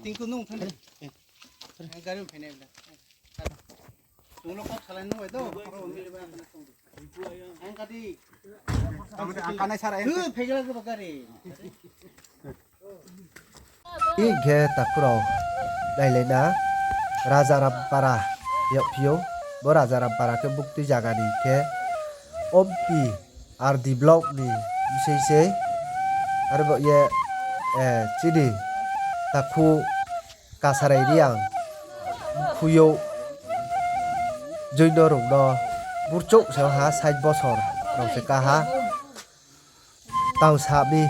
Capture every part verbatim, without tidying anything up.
Tingku nung thani. Gari phainai bla. Chung lo kok salai nung bai do. Ang kadi. Ang kanai sara. Hu, phaigla ko gari. Hing khe takhu rao nailai na, Raja Rampara yagphi ou. Bo Raja Rampara khe buktui zaga ni khe Ompi R D block ni bsing sei. Aro bo ye, eh, chini takhu Kasarai Reang mkhui ou joino rung no burchouh se ha, sait bosor rao se ka ha. Tangsa mi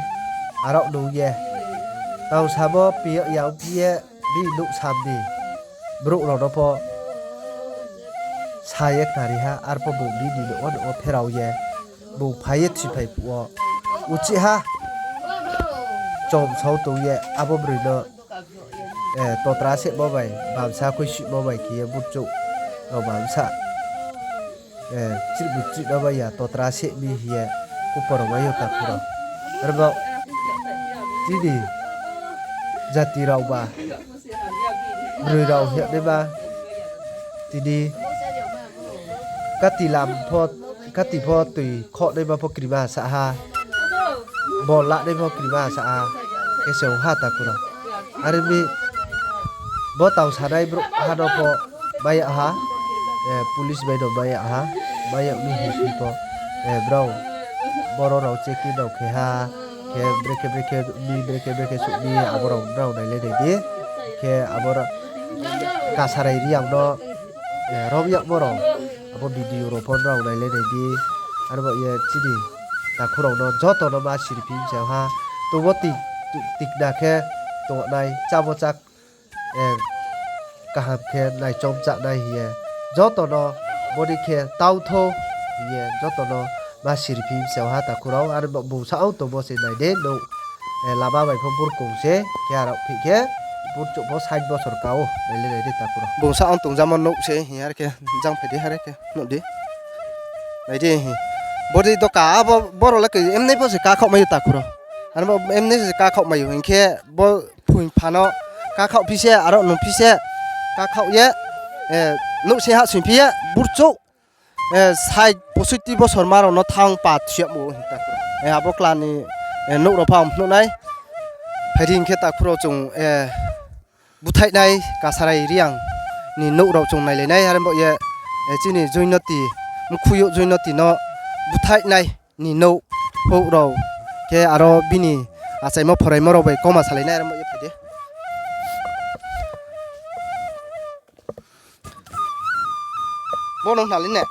aro nung ye. Tangsa bo piyag ya ongphi ye bini nouh sam ni brouh rao no pho sa ye khnari ha, arphuh bung bini nouh wo, nouh wo pherao ye bung phai ye thiphai phuh wo uchih ha. Chom sao tong ye abo broi no, eh, totra sehmo bai, bamsa khuisihmo bai khe ye burchouh rao bamsa, eh, chrihbu chrih no bai ya, totra seh mi hing ye kupor rao mai ou takhu rao. Arbo chini jati rao ba, broi rao hing ye naima, tini kati lam pho, kati pho toi khoh naima pho krima sa ha, bol la naima pho krima sa ha, khe se ong ha takhu rao. Are mi bo tang sanai brouhha no pho mai yag ha, eh, police bai no mai yag ha, mai yag mi hing phi pho, eh, brao boro rao checking rao khe ha, khe brekhe brekhe mi, brekhe brekhe souh mi, abo rao nrao nailai nai di. Khe abo rao Kasarai Reang no, eh, rom yagmo rao, abo video rao pho nrao nailai nai di. Arbo ye chini takhu rao no joto no ma siriphi mse ha. Tongmo ti-, tikna khe tongnai, chámo chá, eh, kaham khe naichom chánai hing ye joto no, bodei khe tau thou hing ye joto no ma siriphi mse ha takhu rao. Arbo bung sa ang tongmo se nai di, nouh, eh, lama bai pho burkong se, khe aro phi khe burchouh pho sait bosor ka ou, nailai nai di takhu rao. Bung sa ang tongjamo nouh se hing ye are khe jang phai di, are khe nuh di. Nai di hi. Bodei doka, abo boro le khe emnei pho se kakhaoh mai ou takhu rao. Arbo emnei se kakhaoh mai ou hing khe bo phuing pha no kakhaoh phi se, aro nung phi se, kakhaoh ye, eh, nouh se hahsoing phi ye, burchouh, eh, sait posuiti bosor ma rao no thanng pa thiyagmo hing takhu rao. Eh, abo kla ni, eh, nouh rao pha ang phnuh nai. Phai di hing khe takhu rao chung, eh, búthaihnai Kasarai Reang ni nouh rao chung nailai nai, are bo ye, eh, chini Joinoti, mkhui yo Joinoti no búthaihnai ni nouh, houh rao, khe aro bini achaimo phoraimo rao bai koma salai nai, are bo ye phai di. Bo no hnalai ne.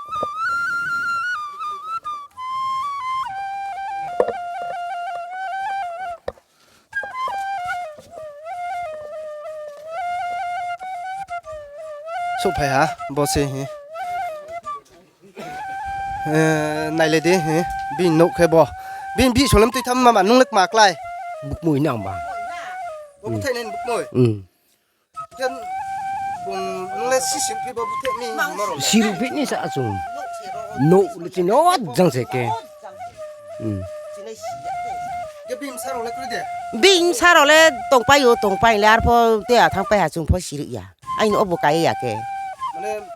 Souhphai ha, bo se hi. Eh, nailai di hi, bini nouh khe bo. Bini bihih solem tuitham mama, nung le kma klái? Bukmoi nang ba. Bo búthaihnai ni bukmoi? Hmm. Khe bung nung le si siruhphi bo búthaih mi hingmo rao le? Siruhphi ni sa chung. Nouh le chini o jang se khe. Hmm. Khe bini bsa rao le kroi de? Bini bsa rao le tongpai ou, tongpai le arpho te a thanngpai ha chung pho siruh ya. Aini obo kaya ya khe. Mane,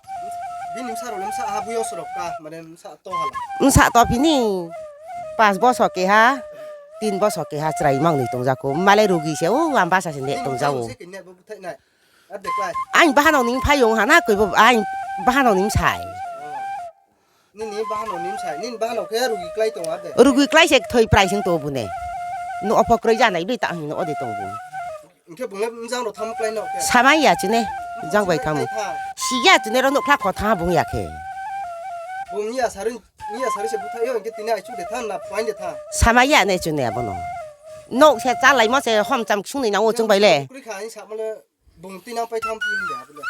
bini bsa rao le bsa ha bui yo sorok ka, mane bsa to ha la? Bsa to phi ni, pas boso keha, tin boso keha chrai mang ni tongja kho. Male rugi se, o, ang basa se ne tongja ou. Aini bahanao ni phai yong ha na, koi bo, aini bahanao ni bsai. Nini bahanao ni bsai, nini bahanao khe rugi klái tong ha de? Rugi klái se kthoi prai sing tong bu ne. Nouh pho kroi ja nai bai ta hing no ode tong bu. Hing khe bung le bjang rao thanngmo klái no khe? Samai ya chini, jang bai thanngmo. Si ya chini ro nouhkhla kho thanng bung ya khe. Bung ni ya sari, ni ya sari se búthaih yo, hing khe tini aichu de thanng na phaing de thanng. Samai ya ne chini abo no. Nouh se chálaimo se homcham ksung ni nang ou chung bai le. Kroi kha hing samo le. Bung tuinang pai thanng phi mi ya bo le.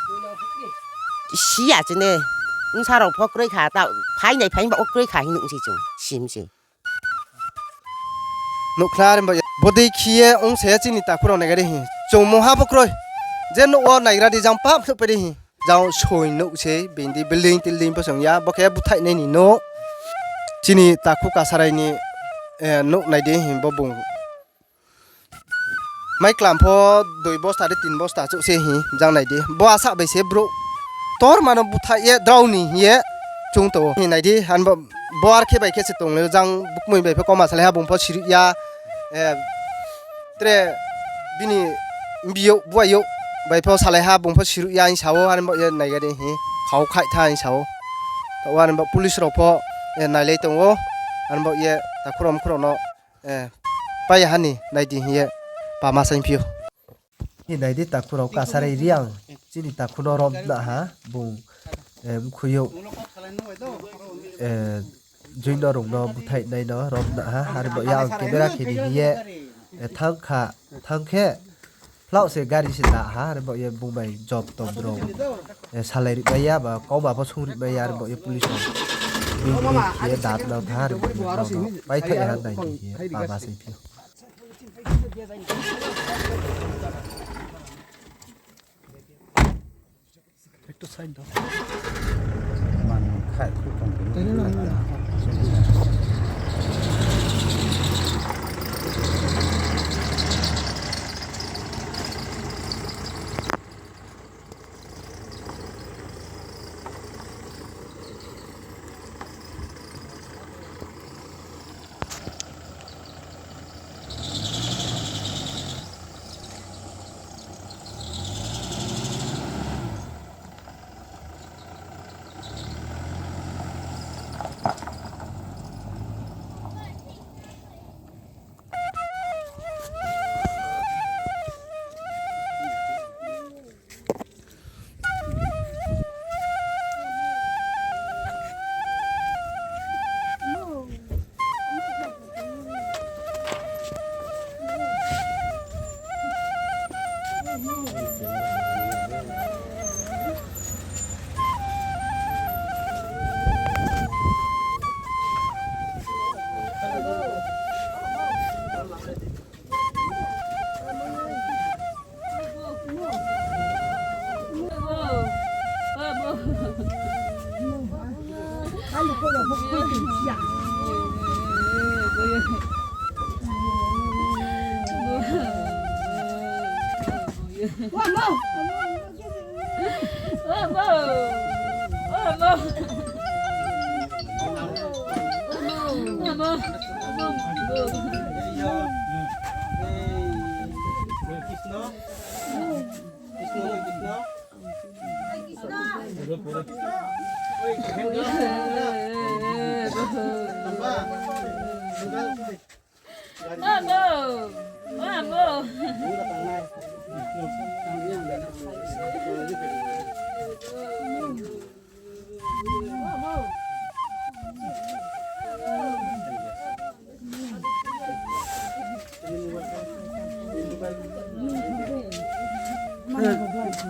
Si ya chini. Bsa rao pho kroi kha, ta phainai phaing ba o kroi kha hing nuh se chung. Sim se. Nouhkhla rimba ye. Bodei khe ye ong se chini takhu rao naigra di hi. Chung mungha pho kroi. Je nouh wo naigra di jang pap phnuh pai di hi. Jang soi nouh se, bini building tilding pho song ya. Bo khe búthaihnai ni nouh. Chini takhu Kasarai ni, eh, nouh nai di hi bo bung. Mai klam pho dui bosta de tin bosta chouh se hi jang nai di. Bo asa bai se brouh tor mano búthaih ye drao ni hing ye chung tong ou. Hi nai di, ani bo, bo ar khe bai khe se tong le jang bukmoi bai pho kauma salai ha bung pho siri ya. Eh, tre bini biyouh, buaiyouh bai pho salai ha bung pho siri ya hing sa ou, ani bo ye nai ga di hi, khau khaih tha hing sa ou. Taoh ani bo police rao pho, eh, nailai tong ou, ani bo ye takhu rao mkhu rao no, eh, pai ya ha ni nai di hing ye pama saingphi ou. Hi nai di takhu rao Kasari Reang, chini takhu no rom tna ha, bung, eh, mkhu youh, eh, joino rung no búthaih nai no rom tna ha, are bo ye ang camera khe di hing ye, eh, thanng kha, thanng khe, phlaoh se gari se ta ha, are bo ye bung bai job tom rao, eh, salai ri mai ya, ba kauma pho sung ri mai ya, are bo ye police rao bini khe ye dat nang tha, are bo ye rao no paithaih ha nai di hing ye pama saingphi ou. একটু সাইড দাও।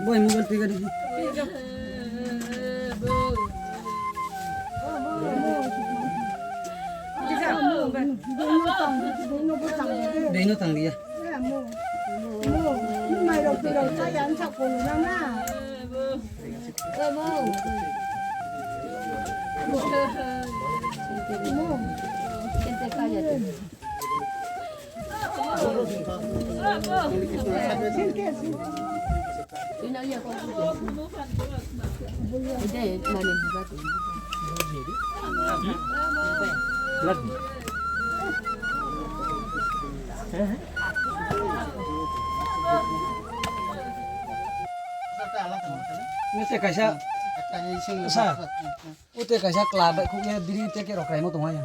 Boy mobile tui gari. Dei no tang dia. Nete kaisa, sa, ute kaisa kla bai khuk ye biri te ke rok kraimo tong ya.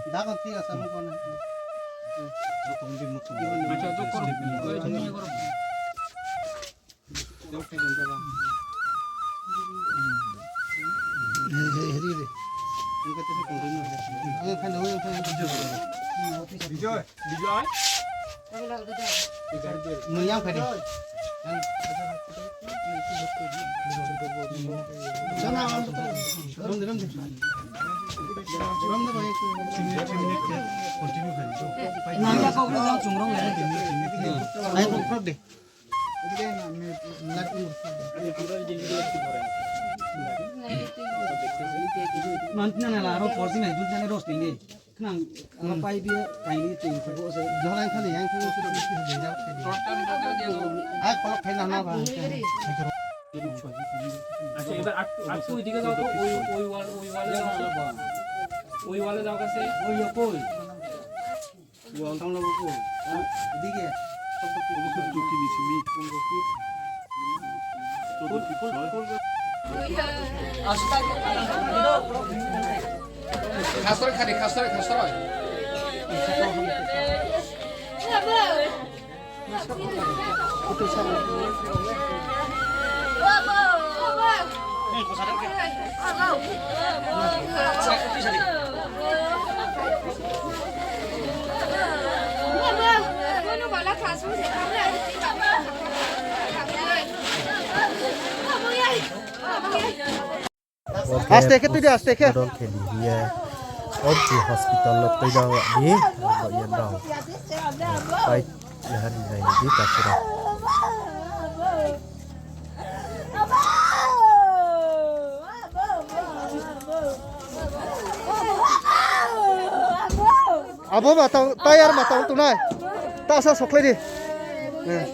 Mantina na la aro forty nine, dut jane ros tini. Khna, pai di, kaini tin, khubo se. Jolai khani, yang khani, khubo se, jolai khani. Ai, kolok khaina na ba. আচ্ছা, এবার আর-, আর একটু ওইদিকে যাও তো, ওই, ওই ওয়াল, ওই ওয়ালে যাও তো। ওই ওয়ালে যাও কাছে। ওই, ওই। ওয়াল। সামনে ওই। হ্যাঁ, এদিকে। চোদ্দ ফিট ছয়। Khastor khani, khastor, khastor. Aste khe tui di, aste khe. Hospital khe ni hing ye, O G hospital no tui na ni, abo ye no. Pai, ya ni nai ni di, ta khe na. Abo ma tang, tayar ma tang tunai. Ta sa sokhlai di. Eh.